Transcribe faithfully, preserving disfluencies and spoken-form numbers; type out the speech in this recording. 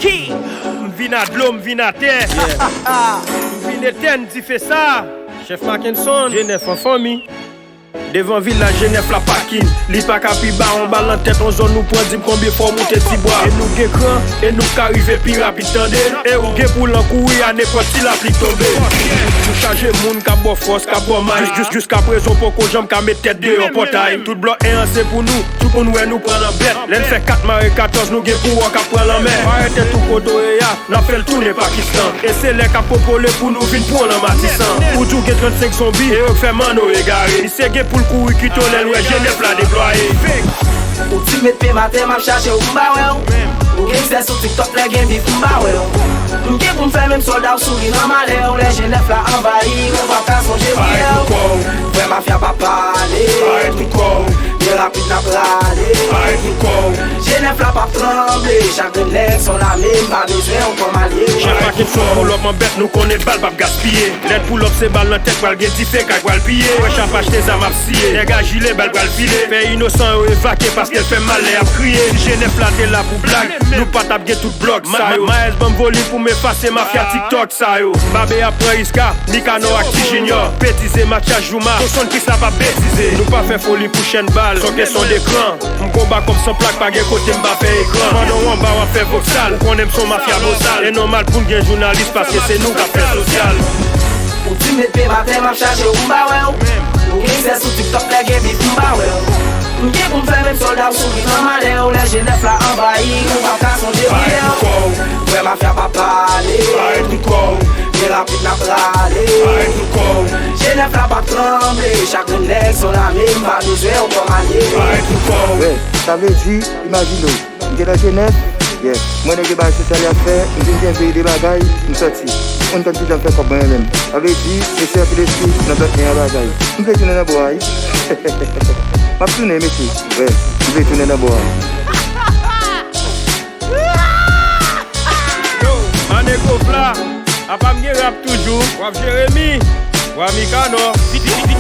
Ki? M vin a dlo, m vin atè. M vin etèn dife sa. Chèf Mackenson, G nèf an fanmi. Devan vilaj G nèf la pakin. Li pa ka pi ba, yon bal nan tèt, yon zòn nou pran, di m konbyen fwa w moute ti bwa. E nou gen kran, e nou ka rive pi rapid, tande. E ou gen pou l an kouri a nenpòt ti lapli k tonbe. Nou chaje moun k ap ba w fòs, k ap ba w may. Jis, jis, jiskaprezan w poko janm ka met tèt deyò pòtay. Tout blòk en an se pou nou, tout moun wè nou pran nan bèt. Lè n fè kat mare katòz, nou gen pou wè w k ap pran lanmè. Parèt tèt ou kote w ye a, n ap fè l tounen Pakistan. E se lè k ap popole pou nou vin pran w nan Matisan. Ou di w gen trannsenk zonbi, e yo k fè manno egare. Misye gen pou l kouri kite w lè l wè G nèf la deplwaye. Ou di met pye m atè, m ap chache w, m pa wè w. Ou gen sèl sou TikTok, lè gen bif, m pa wè w. M gen pou m fè menm sòlda w souri nan malè w. Lè G nèf la anvayi, ou p ap ka sonje priyè w. Frè mafya pa pale. Parèt tou kò w. Byen rapid n ap rale. Parèt tou kò w. G nèf la p ap tranble. Chak grenn nèg s on lame, m pa bezwen w kòm alye. Chèf Mackenson pull up an bèt, nou konnen bal p ap gaspiye. Lè n pull up se bal nan tèt, pral gen dife, kay pral piye. Fresh ap achte zam ap siye. Nèg a jile, bal pral file. Fè inosan yo evakye paske l fè mal lè y ap kriye. Si G nèf la te la pou blag, nou pa t ap gen tout blòk sa yo. Maes ban m volim pou m efase mafya TikTok sa yo. Babe ap pran Iska, Mikanò ak Ti Junior. Betize, Matya, Jouma, Sonson Kris la p ap betize. Nou pa fè foli pou chèn bal, s on kesyon dekran. M konba kòb san plak, pa gen kote m pa fè ekran. Pandan w anba w ap fè voksal, ou konnen m s on mafya bosal. E nòmal pou n gen jounalis paske se nou k ap fè sosyal. Ou di m met pye m atè, m ap chache w, m pa wè w. Ou gen sèl sou TikTok, lè gen bif, m pa wè w. M gen pou m fè menm sòlda w souri nan malè w. Lè G nèf la anvayi, ou p ap ka sonje priyè w. Frè mafya pa pale. Byen rapid n ap rale. G nèf la p ap tranble. Chak grenn nèg s on lame, m pa bezwen w kòm alye. Frè, sa vle di, imajine w, m te nan G nèf, yeah, m wè nèg yo bagay sosyal y ap fè, m vin gen veye de bagay, m sòti. M konn tann kijan m fè kòb mwen renmen m. Sa vle di, mesye anpil espri nan blòk en an bagay. M vle tounen nan bò a wi. M ap tounen mesye. Wè, m vle tounen nan bò a. Yo, Manego Fla, apa m gen rap toujou. W ap Jeremi, w a Mikanò. Vit, vit, vit, vit,